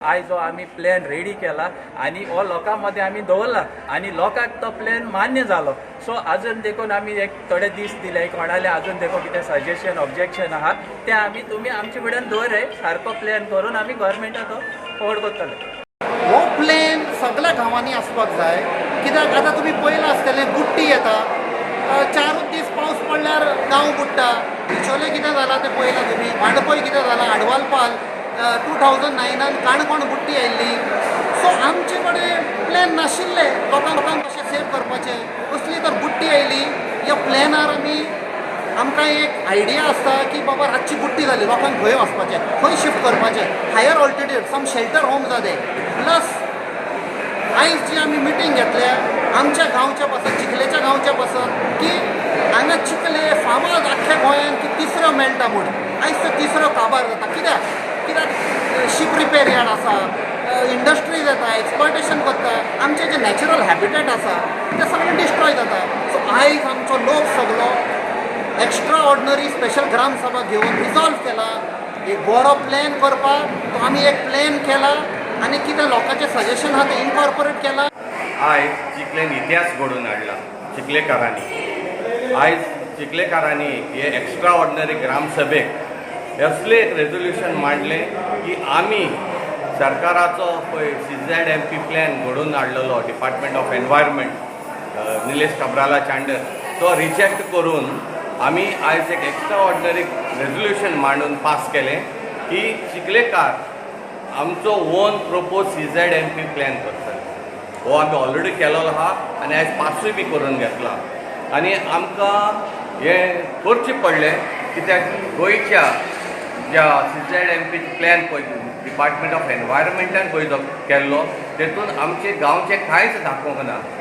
आयज जो आमी प्लॅन रेडी केला आनी हो लोकां मदें आमी दवरला आनी लोकांक तो प्लॅन मान्य जालो. सो अजून देखून आमी एक थोडे दीस दिले, कोणाले अजून देखून कितें सजेशन ऑब्जेक्शन आहा तें आमी तुमी आमचे कडेन दवरे, सारको प्लॅन करून आमी गव्हर्मेंटाक तो फॉरवर्ड करतले. हो प्लॅन सगळ्या गांवांनी आसपाक जाय, कित्याक आतां तुमी पळयलां आसतलें, बुडटी येता, 4ूच दीस पावस पडल्यार गांव बुडटा. बिचोले कितें जालां तें पळयलां तुमी, वांडपय कितें जालां, आडवालपाल 2009 काणकोण बुडटी आयिल्ली. सो आमचे कडेन प्लॅन नाशिल्ले लोकांक कशें सेव करपाचें. असली तर बुडटी आयली, ह्या प्लॅनार आमी आमकां एक आयडिया आसता की बाबा रातची बुडटी जाली, लोकांक खंय वचपाचें, खंय शिफ्ट करपाचें, higher altitude, some shelter home जाले. प्लस आयज जी आमी मिटींग घेतल्या आमच्या गांवच्या पासत, चिखलेच्या गांवच्या पासत, की हांगा चिखले फामाद आख्ख्या गोंयान की तिसरो मेळटा म्हूण, आयज तो तिसरो काबार जाता. कित्याक? कित्याक शीप रिपेर यार्ड आसा, इंडस्ट्रीज येता, एक्सप्लॉयटेशन करता, आमचें जें नॅचरल हॅबिटेट आसा तें सगळें डिस्ट्रॉय जाता. सो आयज आमचो लोक सगलो एक्स्ट्रा ऑर्डनरी स्पेशल ग्राम सभा घेवन रिजॉल्व केला एक बरो प्लॅन करपाक. तो आमी एक प्लॅन केला आनी कितें लोकांचें सजेशन आहा तें इनकॉर्पोरेट केला. आयज चिखलेन इतिहास घडोवन हाडला चिखलेकारांनी. आयज चिखलेकारांनी हे एक्स्ट्रा ऑर्डिनरी ग्रामसभेक असलें एक रेजोल्युशन मांडलें की आमी सरकाराचो पळय सीझेडएमपी प्लॅन घडोवन हाडलेलो डिपार्टमेंट ऑफ एनवायरमेंट निलेश काब्रालाच्या अंडर, तो रिजेक्ट करून आमी आयज एक एक्स्ट्रा ऑर्डिनरी रेजोल्युशन मांडून पास केलें की चिखलेकार आमचो own propose CZMP plan करतले. हो आमी ऑलरेडी केलेलो आहा आनी आयज पासूय बी करून घेतला आनी आमकां हें करचें पडलें, कित्याक गोंयच्या ज्या सीझेडएमपी प्लॅन पळय डिपार्टमेंट ऑफ एनवायरमेंटान पळय जो केल्लो, तेतून आमचे गांवचें कांयच दाखोवंक ना.